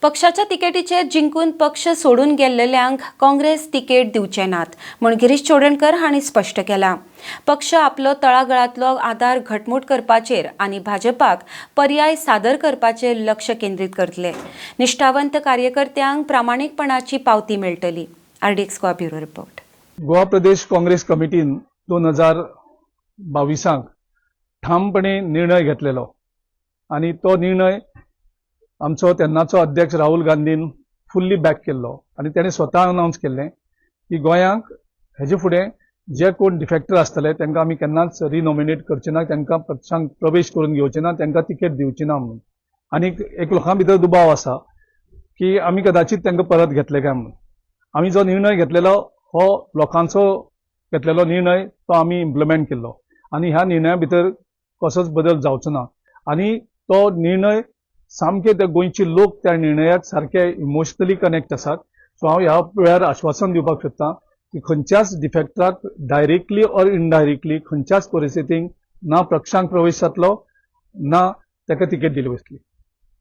पक्षाच्या तिकेटीचेर जिंकून पक्ष सोडून गेल्ल्यांक काँग्रेस तिकेट दिवचे नात म्हूण गिरीश चोडणकर हांणी स्पश्ट केलां. पक्ष आपलो तळागळांतलो आदार घटमूट करपाचेर आनी भाजपाक पर्याय सादर करपाचेर लक्ष केंद्रीत करतले. निश्ठावंत कार्यकर्त्यांक प्रामाणीकपणाची पावती मेळटली. RDX Goa, bureau report. Goa Pradesh Congress कमिटीन 2022 त ठामपणे निर्णय घेतलेलो आनी तो निर्णय आमचो तेन्नाचो अध्यक्ष राहुल गांधीन फुल्ली बॅक केल्लो आनी तेणें स्वता अनावन्स केल्लें की गोंयांक हेजे फुडें जे कोण डिफेक्टर आसतले, तांकां आमी केन्नाच रिनॉमिनेट करचे ना, तांकां पक्षांक प्रवेश करून घेवचे ना, तांकां तिकेट दिवची ना म्हणून. आनी एक लोकां भितर दुबाव आसा की आमी कदाचित तांकां परत घेतले काय म्हणून. आमी जो निर्णय घेतलेलो, हो लोकांचो घेतलेलो निर्णय, तो आमी इम्प्लिमेंट केल्लो आनी ह्या निर्णया भितर कसोच बदल जावचो ना. आनी तो निर्णय सामके ते गोंयचे लोक त्या निर्णयाक सारके इमोशनली कनेक्ट आसात. सो हांव ह्या वेळार आश्वासन दिवपाक सोदतां की खंयच्याच डिफेक्टराक डायरेक्टली ऑर इनडायरेक्टली खंयच्याच परिस्थितीक ना पक्षांक प्रवेश जातलो, ना ताका तिकेट दिली वतली.